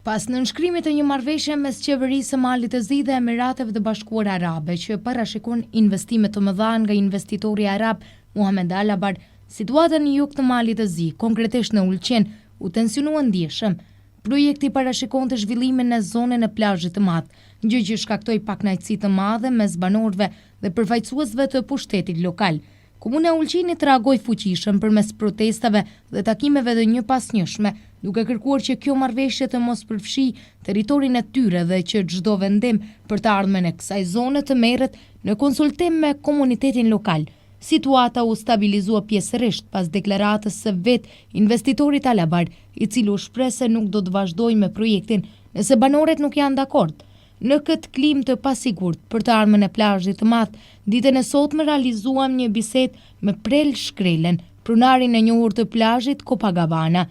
Pas nënshkrimit të një marrëveshje mes Qeverisë së Malit të Zi dhe Emirateve të Bashkuara Arabe që parashikon investime të mëdha nga investitori arab Muhamed Alabar, situata në jug të Malit të Zi, konkretisht në Ulqin, u tensionua ndjeshëm. Projekti parashikonte zhvillimin në zonën e plazhit të madh, gjë që shkaktoi pakënaqësi të madhe mes banorëve dhe përfaqësuesve të pushtetit lokal. Komuna e Ulqinit reagoi fuqishëm përmes protestave dhe takimeve të njëpasnjëshme, duke kërkuar që kjo marrëveshje të mos përfshijë territorin e tyre dhe që çdo vendim për të ardhmen e kësaj zone të merret në konsultim me komunitetin lokal. Situata u stabilizua pjesërisht pas deklaratës së vetë investitorit Alabar, i cili u shpreh se nuk do të vazhdojë me projektin nëse banorët nuk janë dakord. Në këtë klimë të pasigurt për të ardhmen e plazhit të madh, ditën e sotme realizuam një bisedë me Prel Shkrelen, pronarin e njohur të plazhit Copacabana.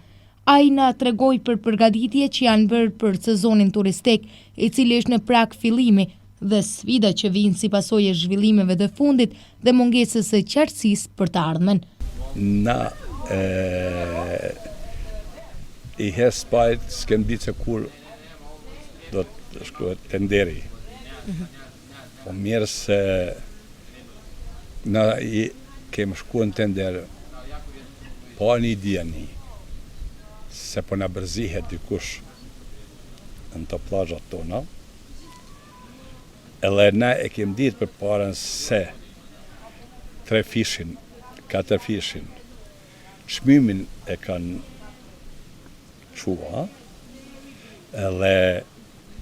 Ai na tregoi për përgatitjet që janë bërë për sezonin turistik, i cili është në prag fillimi, dhe sfidat që vijnë si pasojë e zhvillimeve të fundit dhe mungesës së qartësisë për të ardhmen. Na i herë s'parit s'kem ditë se kur do të shkruhet tenderi. Po mirë se na i kemë shku në tender pa një dijeni se po na përzihet dikush në të plazhat tona, edhe na e kem ditë përpara se trefishin, katërfishin, çmimin e kanë çua, edhe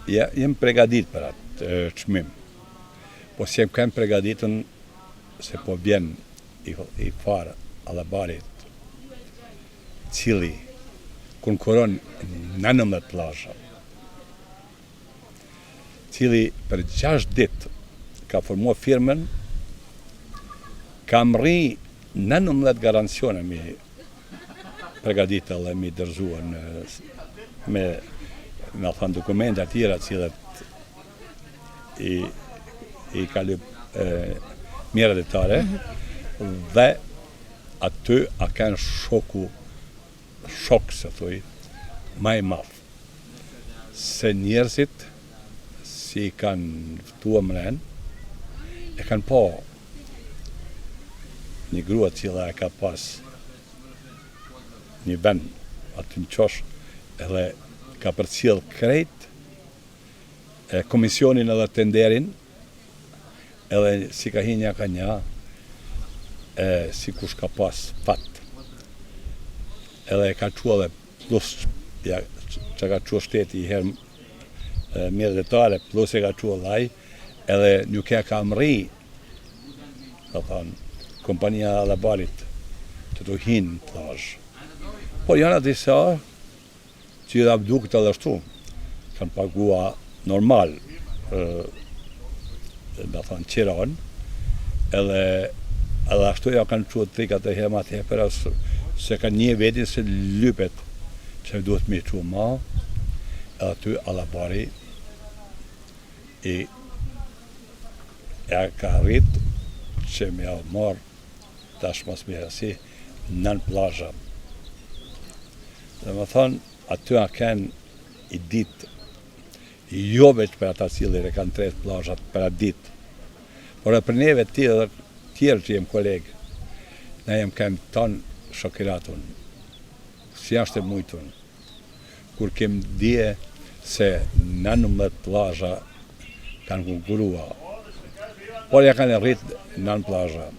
ja, jem pregadit për atë çmim. Po s'jem kanë pregaditën se po vjen i, i farë Alabarit, cili konkuron në 19 plazha, cili për 6 dit ka formua firmën, ka mrri 19 garancione mi pregadit edhe mi dërzua në, me, me thënë dokumenta tjera cilat i, i ka lyp mjera detare mm -hmm. dhe aty a kanë shoku shok se thuj ma i madh se njerëzit si kanë ftua mren e kanë pa një grua cila e ka pas një vend aty në qosh edhe ka përcjell krejt e komisionin edhe tenderin edhe si ka hi një ka një e si kush ka pas fat edhe e ka çu edhe plus ja, që ka çu shteti i herë mjere detare plus e ka çu edhe ai edhe nuk e ka mrri do thonë kompania e Alabarit të të hinë në plazh por janë disa që i duket edhe ashtu, kanë pagua normal, me thonë, qiron, edhe, edhe ashtu ja kanë çu 3-4 herë ma tepër, se kanë një vetin se lypet, që duhet me çu ma, edhe aty Alabari i e ka arrit që me ja marrë tash mos me si nën plazha. Dhe më thonë, aty a ken i ditë, jo veç për ata cilët e kanë tretë plazhat për atë ditë, por edhe për neve tjerë, tjerë që jem kolegë, na jem ken tonë shokiratun, si është e mujtun, kur kem dije se 19 plazha kanë konkurua, por ja kanë rrit nën plazha.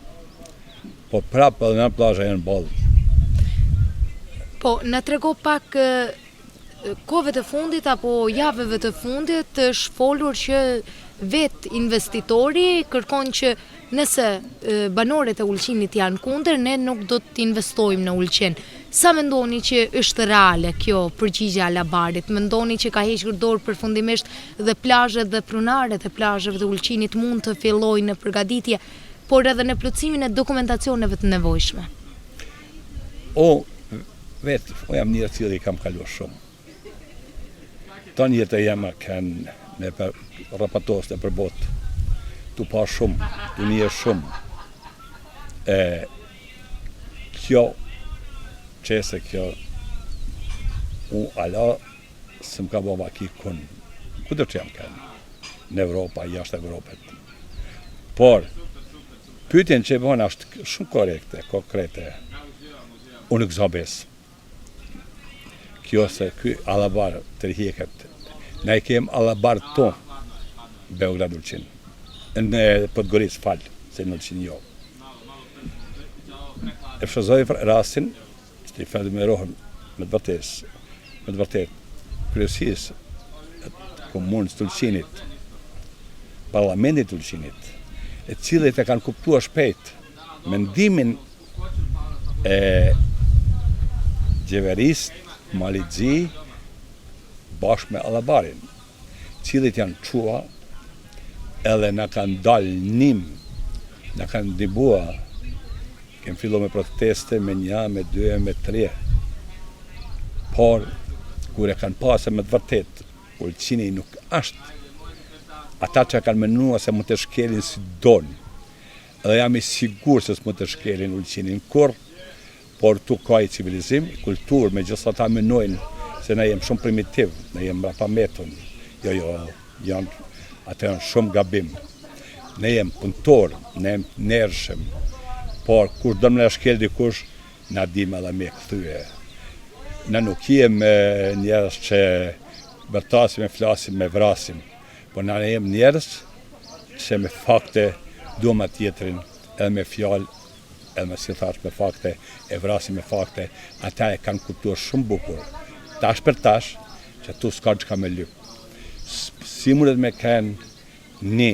Po prapë edhe nën plazha janë boll. Po, na trego pak kohëve të fundit apo javëve të fundit është folur që vetë investitori kërkon që nëse banorët e Ulqinit janë kundër, ne nuk do të investojmë në Ulqin. Sa mendoni që është reale kjo përgjigje e Alabarit? Mendoni që ka hequr dorë përfundimisht dhe plazhet dhe pronarët e plazheve të Ulqinit mund të fillojnë në përgatitje, por edhe në plotësimin e dokumentacioneve të nevojshme? O, vetë, o jam njeri cili kam kalu shumë. Tanë jetë jema kanë me për rrapatos në për botë, tu pa shumë, tu nije shumë. E, kjo, qese kjo, u ala, S'më ka bo vaki kun, kudo që jam kenë, në Evropa, jashtë Evropës. Por, pyetjen që e bën është shumë korrekte, konkrete. Unë nuk zë besë. Kjo se ky Alabbar tërhiqet. Na i kem Alabbar tu, Beograd Ulqin. Në Podgoricë, fal, se në Ulqin jo. E shfrytëzoj rastin, Që t'i falënderohem me të vërtetë, me të vërtetë, kryesisë të komunës të Ulqinit, parlamentit të Ulqinit, e cilët e kanë kuptuar shpejt mendimin e qeverisë Malit Zi bashkë me Allabarin, cilët janë çua edhe na kanë dalë nim, na kanë ndihmua Kem fillu me proteste me nja, me dy e me tre. Por, kur e kanë pa se me të vërtet, Ulqini nuk është ata që kanë menua se mund të shkelin si donë. Dhe jam i sigur se s'mund të shkelin Ulqinin kurrë, por tu ka i civilizim, kulturë, megjithëse ata menojnë se na jem shumë primitiv, na jem mrapametun. Jo, jo, Janë, ata janë shumë gabim. Ne jem punëtor, ne jem të ndershëm, por kur do me na shkel dikush, na dim edhe me kthye. Na nuk jem njerëz që bërtasim e flasim e vrasim, por na jem njerëz që me fakte duam atë tjetrin edhe me fjalë edhe me si thash me fakte e vrasim me fakte, ata e kanë kuptuar shumë bukur. Tash për tash, që tu s'ka çka me lyp. Si mundet me ken një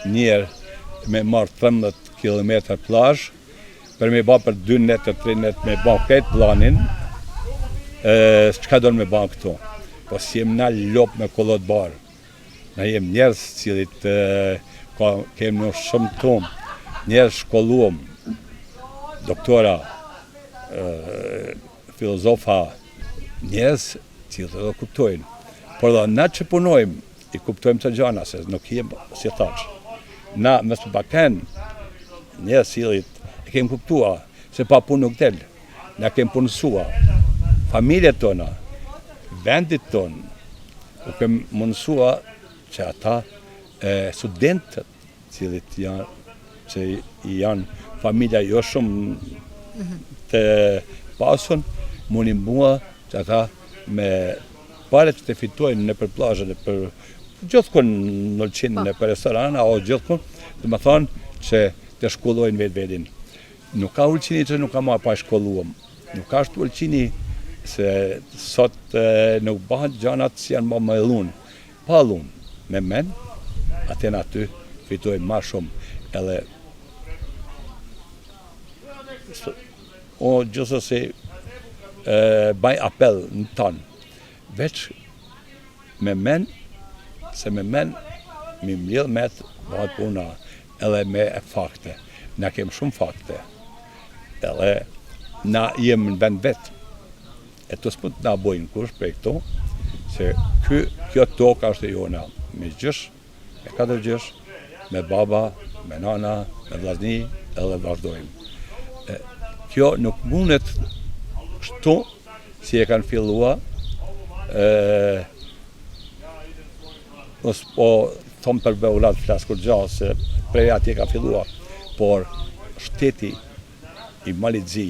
njerë me marrë 13 km plazh, për me ba për 2 net e 3 net me ba këtë planin, e, çka don me ba këtu? Po si jem na lop me kollot bar. Na jem njerëz cilit ka kem në shumë tum, njerëz shkolluam, doktora, filozofa, njerëz cilët edhe kuptojnë. Por dhe na që punojmë, i kuptojmë të gjana, se nuk jem si thash. Na mos me ken njerëz cilit e kem kuptua se pa punë nuk del. Na kem punësua familjet tona, vendit tonë, u kem mundësua që ata e, studentët cilit janë, që janë familja jo shumë të pasun, munim mua që ata me pare që të fitojnë nëpër plazhe, nëpër gjithkun në Ulqin, po. nëpër restorana, o gjithkun, domethonë që të shkollojnë vetë vedin. Nuk ka Ulqini që nuk ka ma pa shkolluam. Nuk ka ashtu Ulqini se sot nuk bahen gjanat si janë ma me dhunë. Pa dhunë, me men, atëherë aty fitojmë ma shumë. Edhe o gjithsesi baj apel në tanë. Veç me men, se me men, mi mledh met, bëhet puna edhe me fakte. Na kem shumë fakte. Edhe na jem në vend vetë. E të s'mund të na bojnë kush prej këtu, se ky, kjo tokë është e jona me gjysh, me katër gjysh, me baba, me nana, me vllazni, edhe vazhdojmë. E, kjo nuk mundet kështu si e kanë fillua, e, mos po thom për Beograd flas kurgja, se prej atje ka fillua, por shteti i Malit Zi,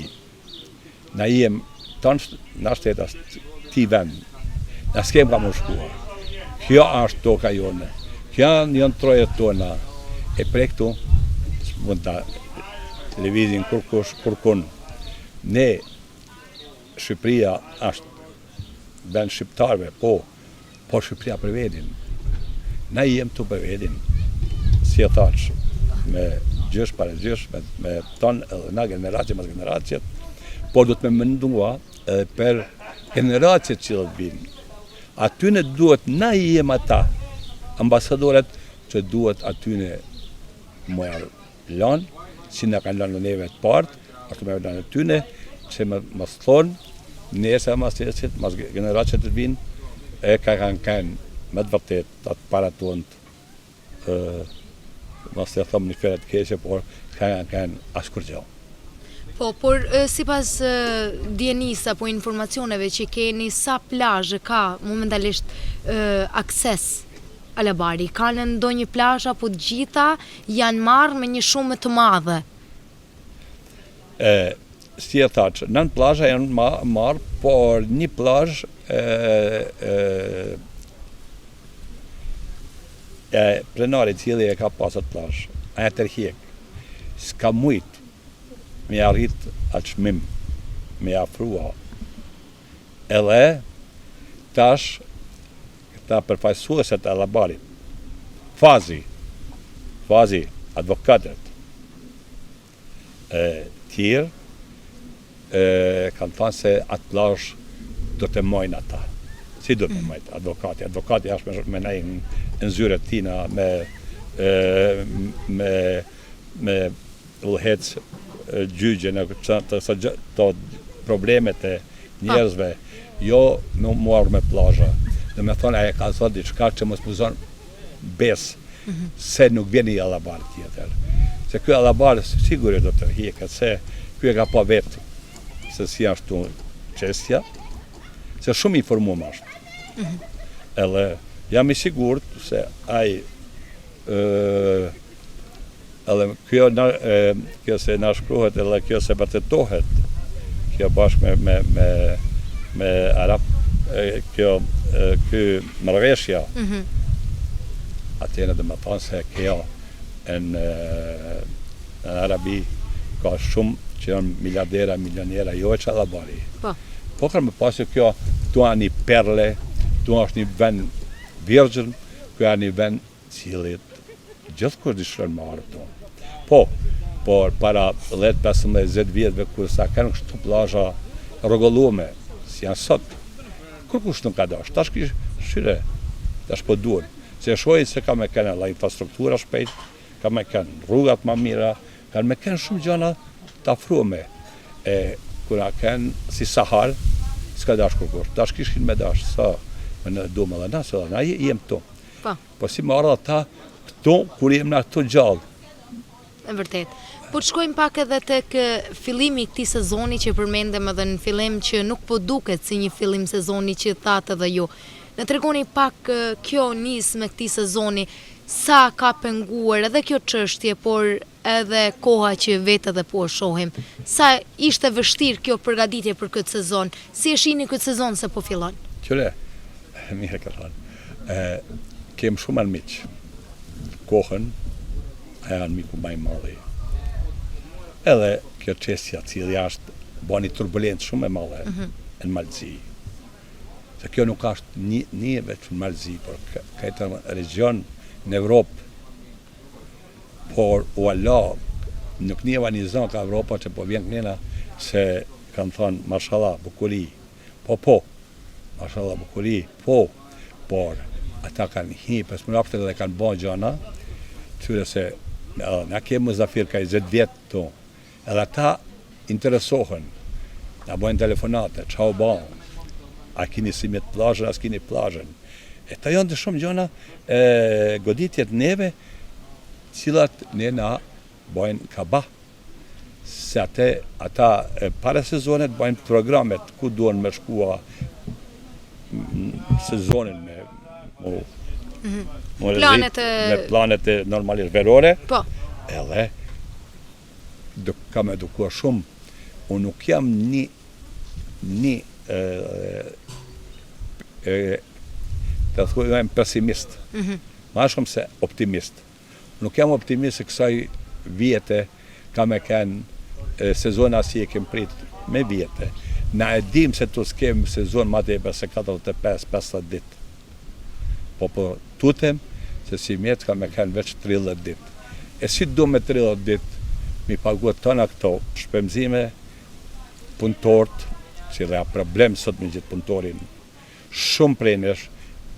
na jem tanë na shtetas t'ti vend, na s'kem ka me shkua. Kjo është toka jone, kjo janë trojet tona, e prej këtu, s'mund ta lëvizin kurkush, kurkun. Ne, Shqipëria është vend shqiptarëve, po, po Shqipëria për vedin. Na jem tu për vedin, si e thash, me gjysh, para gjysh, me, me ton edhe na generacijet mas generacijet, por duhet me mendua edhe për generacijet që do të vinë. Atyne duhet na jem ata, ambasadoret që duhet atyne me ja lanë, si na kanë lanë neve të parët, ashtu me lanë atyne, që me mos thonë, nesër mas nesër, mas generacijet të vinë, e ka kanë kanë me të vërtet, atë para tonë, mos e thom një fjalë të keqe, por ka kanë kanë as kurgjo. Po, por sipas dijenisë apo informacioneve që keni, sa plazhe ka momentalisht akses Alabari? Ka në ndonjë plazh apo të gjitha janë marrë me një shumë të madhe? E, si e thashë, nëntë plazha janë ma, marrë, por një plazh e, e, e pronari cili e ka pas atë plazh, ai e tërhjek, s'ka mujt me arrit atë çmim, me afrua. Edhe tash këta përfaqësueset e Alabarit, Fazi, Fazi, advokatët e tjerë, e, kanë thënë se atë plazh do të majnë ata. Si do të majtë advokati? Advokati është me, me nej në zyre të tina, me, e, me, me udhëhec gjyqe në të, të, të, të problemet e njerëzve, jo me u marrë me plazha. Dhe me thonë, ajo ka thonë diçka që mos më zonë besë, mhm. se nuk vjen një Allabar tjetër. Se ky Allabar sigurisht do të tërhiqet, se ky e ka pa vetë se si ashtu çështja, se shumë informuar është. Mm -hmm. Edhe jam i sigurt se ai ë Edhe kjo na kjo se na shkruhet edhe kjo se vërtetohet kjo bashkë me me me me arab kjo ky marrëveshja. Mm -hmm. Atëherë do të thonë se kjo në në Arabi ka shumë që janë miliardera, milionera, jo veç Alabari. Po. Po ka me pasë kjo, tu a një perle, tu është një vend virgjën, kjo a një vend cilit gjithkush dëshiron me ardhë këtu. Po, por para 10, 15, 20 vjetëve, kur s'a kanë kështu plazha rregullume, si janë sot, kurkush nuk ka dashtë, tash kish, shyre, tash po duhen, se e shohin se ka me kenë edhe infrastruktura shpejt, ka me kenë rrugat ma mira, kanë me kenë shumë gjana të afrume, e kur a kenë si Sahar, s'ka dashtë kurkush, tash kishin me dashtë, sa, me në dumë edhe na, se edhe na jem këtu. Po. Po si me ardhë ata këtu, kur jem na këtu gjallë. E vërtetë. Po të shkojmë pak edhe tek fillimi i këtij sezoni që përmendëm edhe në fillim që nuk po duket si një fillim sezoni që thatë edhe ju. Na tregoni pak kjo nismë e këtij sezoni, sa ka penguar edhe kjo çështje, por edhe koha që vetë edhe po e shohim. Sa ishte vështirë kjo përgatitje për këtë sezon? Si e shihni këtë sezon se po fillon? Qyre, mirë ke thënë. E, kem shumë anmiq. Kohën, ajo anmiku ma i madhi. Edhe kjo çështja cili është ba një turbulencë shumë e madhe mm -hmm. në Mal t'Zi. Se kjo nuk është një, një veç në Mal t'Zi, por këtë region në Evropë, por u ala, nuk njeva një zonë ka Evropa që po vjen kënena se kanë thonë, mashallah, bukuri, po po, Mashallah bukuri, po, por ata kanë hi pas mrapshtë dhe kanë ba gjana, tyre se edhe na kem muzafir ka 20 vjet këtu, edhe ata interesohen, na bojnë telefonate, ça u ba, a kini si me plazhën, a s'kini plazhën. E ta janë të shumë gjana e, goditjet neve, cilat ne na bojnë kaba. se ate, ata para sezonet bajnë programet ku duan me shkua sezonin me mu, mm -hmm. mu planet e... me planet e normalisht verore. Po. Edhe do kam edukua shumë. Unë nuk jam një një e, e, të thuaj jam pesimist. Mm -hmm. Ma shumë se optimist. Nuk jam optimist se kësaj vjete ka me kenë sezona si e kem prit me vjete. Na e dim se tu s'kem sezon ma tepër se 45-50 ditë. Po po tutem se simjet ka me kenë veç 30 ditë. E si do me 30 ditë mi pagu tona këto shpenzime punëtorët, si dhe a problem sot me gjithë punëtorin Shumë prej nesh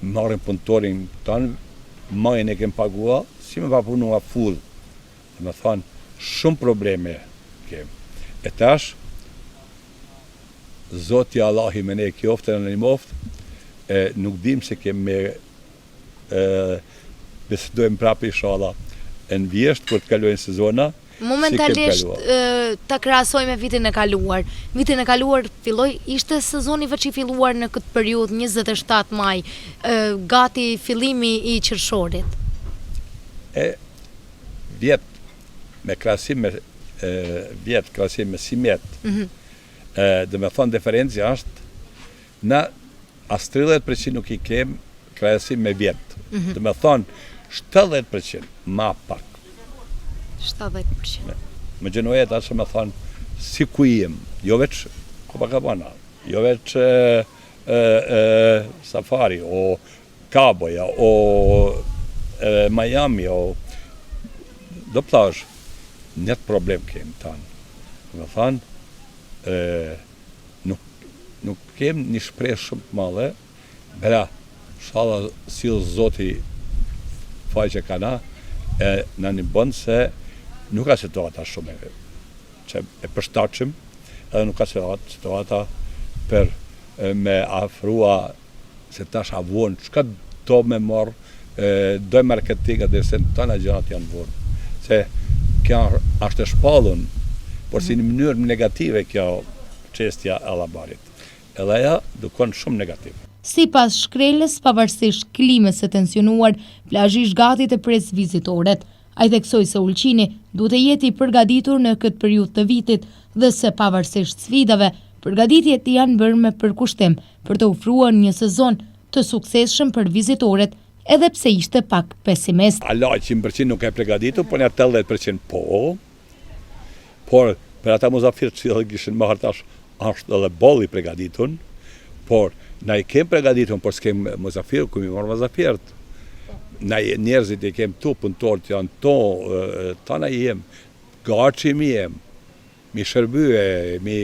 marrin punëtorin tonë, majin e kem pagua, si me pa punua full. Dhe me thonë, shumë probleme kem. E tash, Zoti Allahi me ne kjoftë e na nimoftë, e nuk dim se kem me e, bisedojmë prapë inshallah e në vjeshtë kur të kalojnë sezona, Momentalisht ta krahasoj me vitin e kaluar. Vitin e kaluar filloi ishte sezoni veç i filluar në këtë periudhë 27 maj, gati fillimi i qershorit. E vjet me krahasim me vjet krahasim me simjet. Mm -hmm. E, domethonë diferenca është na as 30% nuk i kem krahasim me vjet. Mm -hmm. Domethonë 70% ma pak. 70%. Më gjënoje ta që me thonë, si ku jem, jo veç Copacabana, jo veç e, e, e, Safari, o Kaboja, o e, Miami, o do plazh, njët problem kem tanë. Domethonë, e, nuk, nuk kem një shpresë shumë të madhe, Bela, shalla sill zoti faqe kana e na një bën se nuk ka situata shumë e që e përshtatshëm edhe nuk ka situata për me afrua se tash a vonë çka do me marr do marketing dhe se tana gjërat janë vonë se kjo është e shpallun por si në mënyrë negative kjo çështja e Allabarit Edhe ajo dukon shumë negativ. Sipas Shkrelës, pavarësisht klimës së tensionuar, plazhi është gati të presë vizitorët. Ai theksoi se Ulqini duhet të jetë i përgatitur në këtë periudhë të vitit dhe se pavarësisht sfidave, përgatitjet janë bërë me përkushtim për të ofruar një sezon të suksesshëm për vizitorët, edhe pse ishte pak pesimist. Ala 100% nuk e përgatitur, por një 80% po. Por, për ata muzafirë që edhe kishin marrë tash, është edhe boll i pregaditun, por na i kem pregaditun, por s'kem muzafirë, ku mi marrë muzafirët. Na njerëzit i kem tu, punëtorët janë to, ta na i jem, gaçi mi jem, mi shërbye, mi,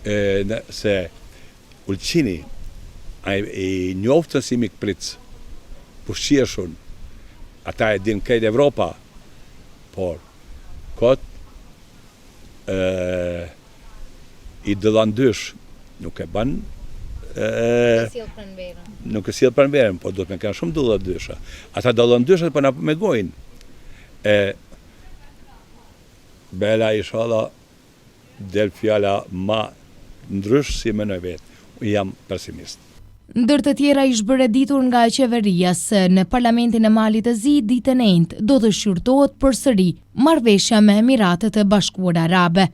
e, në, se Ulqini, ai i njoftën si mikpritës, buzëqeshun, ata e din krejt Evropa, por Kot e, i dëllandysh nuk e bën e, nuk e sjell pranverën, po duhet me kanë shumë dëllandysha. Ata dëllandyshët po na mungojnë. E bela ishalla del fjala ma ndrysh si menoj vetë. Unë jam pesimist. Ndër të tjera ish bërë e ditur nga qeveria se në Parlamentin e Malit të Zi ditën e enjte do të shqyrtohet përsëri marrëveshja me Emiratet e Bashkuara Arabe.